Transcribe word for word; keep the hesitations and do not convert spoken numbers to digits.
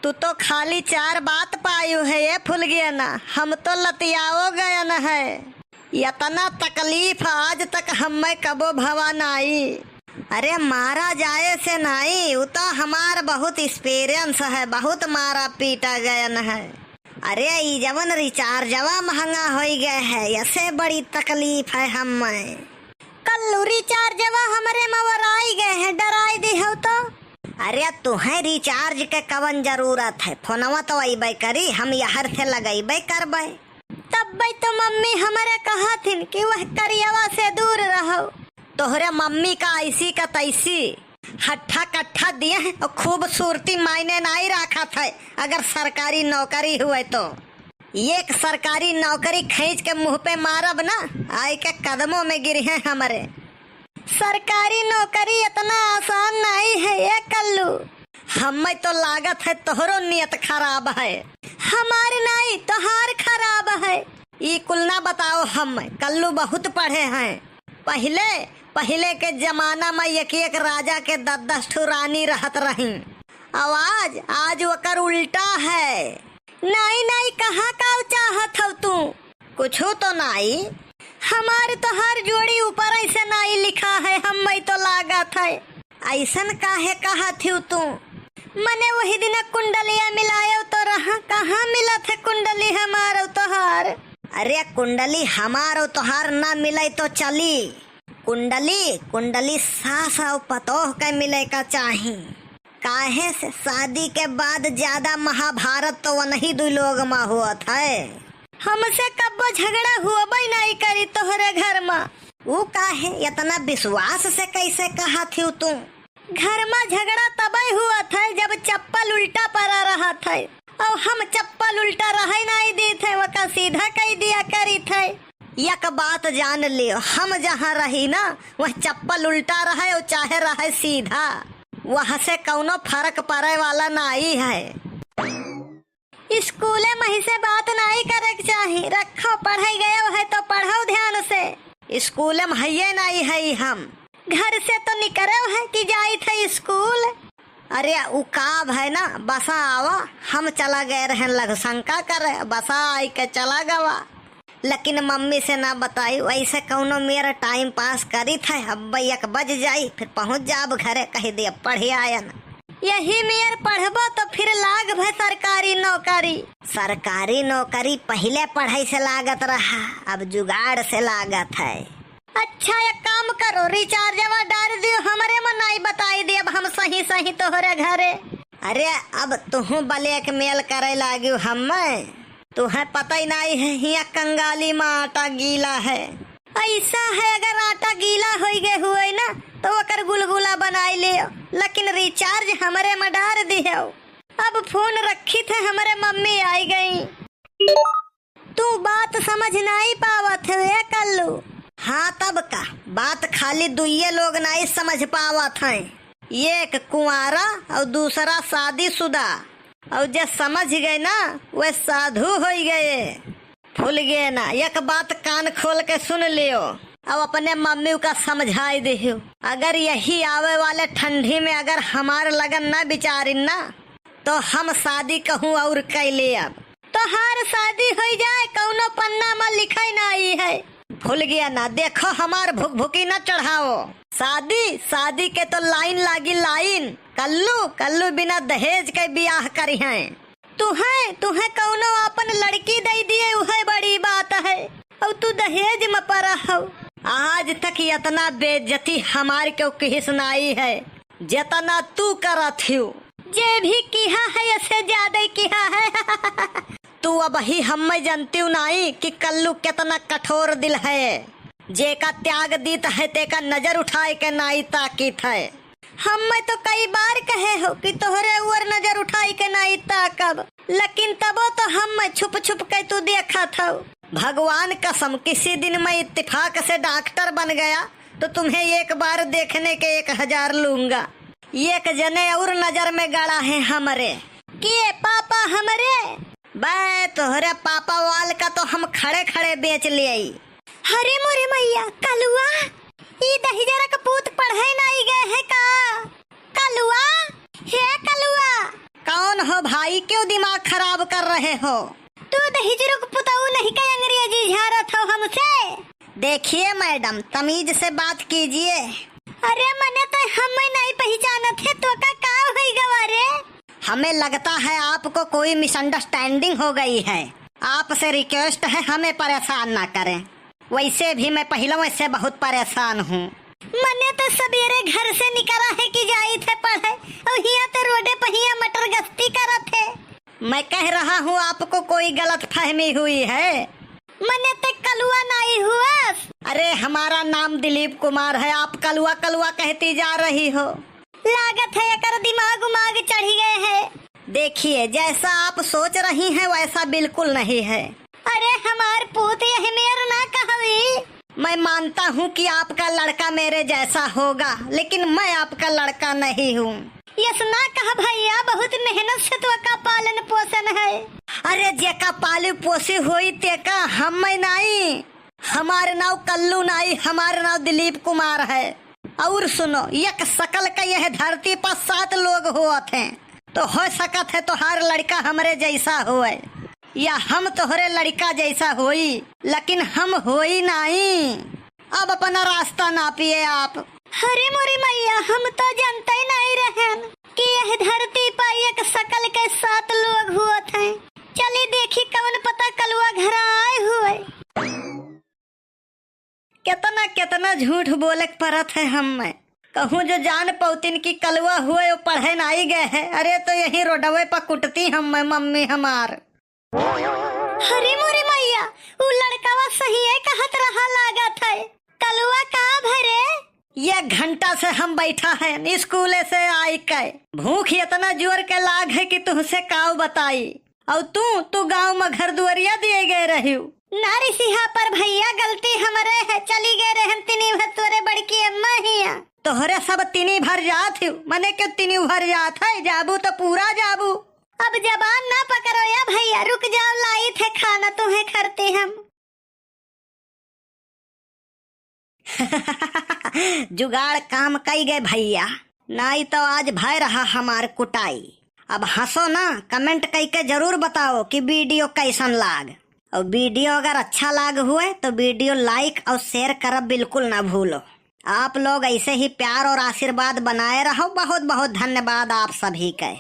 तू तो खाली चार बात पायु है, ए फुलगेना, हम तो लतियाओ गयन है। यतना तकलीफ आज तक हम्मै कबो भवा नाई। अरे मारा जाए से नाई, उ तो हमार बहुत experience है, बहुत मारा पीटा गयन है। अरे ई जवन rechargeवा महंगा होई गए है, यसे बड़ी तकलीफ है हम्मै। कल्लू rechargeवा हमरे मवराई गए है, डराई दिहौ तो। अरे तुहैं recharge के कवन जरूरत है, फोनवा तो अइबै करी, हम यहर से लगइबै करबै। तब्बै तो मम्मी हमरे कहथिन कि वह करियवा से दूर रहौ। तोहरे मम्मी का ऐसी का तैसी, हट्ठा कट्ठा दिए हैं और खूबसूरती मायने नाई राखत है, अगर सरकारी नौकरी हुए तो। एक सरकारी नौकरी खींच के मुंह पे मारब ना, आइके कदमों में गिरिहैं हमरे। सरकारी नौकरी इतना आसान नाई है ए कल्लू। हम्मै तो लागत है तोहरो नियत खराब है। हमार नाई, तोहार खराब है। ई कुल ना बताओ हम्मै, कल्लू बहुत पढ़े हैं। पहिले, पहिले के जमाना में एक एक राजा के दस दस ठो रानी रहत रहीं। अउ आज, आज ओकर उल्टा है। नाई, नाई, कहाँ का चाहत हौ तू? कुछू तो नाई। हमार तोहार जोड़ी ऊपर ऐसे नाई लिखा है, हम्मै तो लागत है। ऐसन काहे कहत हिउ तू? मने वही दिन कुंडलिया मिलायो तो रहा, कहाँ मिलत है कुंडली हमार अउ तोहार? अरे कुंडली हमार अउ तोहार ना मिलै तो चली। कुंडली, कुंडली सास अउ पतोह के मिलै का चाही। काहे से शादी के बाद ज्यादा महाभारत तो वनही दुइ लोग मा होत है। हमसे कब्बो झगड़ा हुअबै नाई करी तोहरे घर मा। ऊ काहे? इतना विश्वास से कैसे कहत हिउ तू? घर मा झगड़ा तबै हुअत है जब चप्पल उल्टा परा रहत है, अउ हम चप्पल उल्टा रहै नाई दीत है, ओका सीधा कइ दिया करित है। एक बात जान लियो, हम जहाँ रही ना, वह चप्पल उल्टा रहै अउ चाहे रहै सीधा, वह से कउनो फरक परै वाला नाई है। स्कूले मही से बात नाई करै के चाही, रखो, पढ़ै गयो है तो पढ़ो ध्यान से। स्कूले में हइये नाई है हम। घर से तो निकरो है कि जाइत है स्कूल। अरे उ का भै ना, बसा आवा, हम चला गए रहन लघुशंका करे, बसा आइके चला गवा। लेकिन मम्मी से ना बताई, वैसे कउनो मेर time pass करित है। अब एक बज जाई, फिर पहुँच जाब घरे, कहि दिया पढ़ि आयन। यही मेर पढ़बो तो फिर लाग भै सरकारी नौकरी। सरकारी नौकरी पहिले पढ़ै से लागत रहा, अब जुगाड़ से लागत है। अच्छा, एक काम करो, rechargeवा डार दियो, हमरे मा नाई बताई देब हम सही सही तोहरे घरे। अरे, अब तुहूँ blackmail करै लागियो हम्मै। तुहैं पतै नाई है, हियाँ कंगाली मा आटा गीला है। ऐसा है, अगर आटा गीला होइ गए हुए ना, तो ओकर गुलगुला बनाई लियो, लेकिन recharge हमरे मा डार दियो। अब फोन रखित है, हमरे मम्मी आई गई। तू बात समझ नाई पावत है ए कल्लू। हाँ तब का, बात खाली दुइये लोग नाई समझ पावत हैं, एक कुंवारा अउ दूसरा शादीशुदा। अउ जे समझ गए ना, वे साधु होइ गए। फुलगेना, एक बात कान खोल के सुन लियो, अउ अपने मम्मी का समझाई दियो। अगर यही आवे वाले ठंडी में अगर हमार लगन ना बिचारिन ना, तो हम शादी कहूँ अउर कइ लेब। तोहार शादी होइ जाए, कउनो पन्ना मा लिखै नाई है। फुलगेना, देखो हमार भुकभुकी न चढ़ाओ। शादी, शादी के तो line लागी line। कल्लू, कल्लू बिना दहेज के बियाह करिहैं। तुहैं, तुहैं कउनो आपन लड़की दइ दिए, उहै बड़ी बात है। अउ तू दहेज मा परा हौ। आज तक इतना बेइज्जती हमार केउ किहिस नाई है, जेतना तू करत हिउ। जे भी किहा है, एसे ज्यादा किहा है। तू अबही हम्मै जनतिउ नाई कि कल्लू केतना कठोर दिल है। जेका त्याग दीत है, तेका नजर उठाइके नाई ताकित है। हम्मै तो कई बार कहे हो कि तोहरे ऊपर नजर उठाइके नाई ताकब, लेकिन तबो तो हम्मै छुप छुप के तू देखत हौ। भगवान कसम, किसी दिन मैं इत्तेफाक से डॉक्टर बन गया, तो तुम्हें एक बार देखने के एक हजार लूंगा। एक जने अउर नजर में गड़ा है हमरे। के पापा हमरे? बे, तोहरे पापा वाल का तो हम खड़े खड़े बेच लेई। अरे मोरे मइया, कलुआ, ई दहिजरा का पूत पढ़े नाई गए है का? कलुआ, हे कलुआ, कौन हो भाई, क्यों दिमाग खराब कर रहे हो? तू दहिजरू क पुतऊ नहीं का अंग्रेजी झारत हो हमसे? देखिए मैडम, तमीज से बात कीजिए। अरे मने तो हमें नहीं पहचानत है, तो का, का होई गवा रे? हमें लगता है आपको कोई मिसअंडरस्टैंडिंग हो गई है। आपसे रिक्वेस्ट है, हमें परेशान ना करें। वैसे भी मैं पहले से बहुत परेशान हूँ। मने तो सवेरे घर से निकला है कि जाई थे पढ़े, और हियाँ तो रोडे पर हियाँ मटर गश्ती करत है। मैं कह रहा हूँ आपको कोई गलत फहमी हुई है। मने ते कलुआ नाई हुअस। अरे हमारा नाम दिलीप कुमार है, आप कलुआ कलुआ कहती जा रही हो। लागत है एकर दिमाग उमाग चढ़ी गए है। देखिए, जैसा आप सोच रही हैं वैसा बिल्कुल नहीं है। अरे हमार पूत यह मेर ना कहवी। मैं मानता हूँ कि आपका लड़का मेरे जैसा होगा, लेकिन मैं आपका लड़का नहीं हूँ। यस ना कह भैया, बहुत मेहनत से तो का पालन पोषण है। अरे जेका पाली पोसी होई तेका, हम मैं नाई। हमार नाव कल्लू नाई, हमार नाव दिलीप कुमार है। और सुनो, एक शकल का यह धरती पर सात लोग होत हैं, तो हो सकत है तोहार लड़का हमरे जैसा होए, या हम तोहरे लड़का जैसा होई, लेकिन हम होई नाई। अब अपना रास्ता नापिए आप। अरे मोरी मैया, हम तो जानते ही नहीं रहन कि यह धरती पर एक शकल के सात लोग होत हैं। चली देखी, कवन पता कलुआ घर आए हुए। केतना, केतना झूठ बोले के परत है हम्मे। कहूँ जो जान पौतिन कि कलुआ हुए, वो पढ़े नाई गए है। अरे तो यही रोडवे पर कुटती हम्मे मम्मी हमार। अरे मोरे मैया, उ लड़कवा सही है कहत रहा लागत है। कलुआ का भरे? ये घंटा से हम बैठा है स्कूले से आई के। भूख इतना जोर के लाग है कि तुहसे काव बताई। और तू, तू गाँव में घर दुआरिया दिए गए रहियो। नारी सिहा पर भैया गलती हमरे है, चली गए रहन तिनी भर तोरे बड़की अम्मा हिया। तोहरे सब तिनी भर जात हियो, मने के तिनी भर जात है, जाबू तो पूरा जाबू। अब जबान ना पकड़ो या भैया, रुक जाओ, लाई थे खाना तुम्हें खरते हम। जुगाड़ काम कई गए भैया, नाई तो आज भय रहा हमार कुटाई। अब हंसो ना, comment कई के जरूर बताओ कि video कैसन लाग। और video अगर अच्छा लाग हुए तो video like और share करब बिल्कुल ना भूलो। आप लोग ऐसे ही प्यार और आशीर्वाद बनाए रहो। बहुत बहुत धन्यवाद आप सभी के।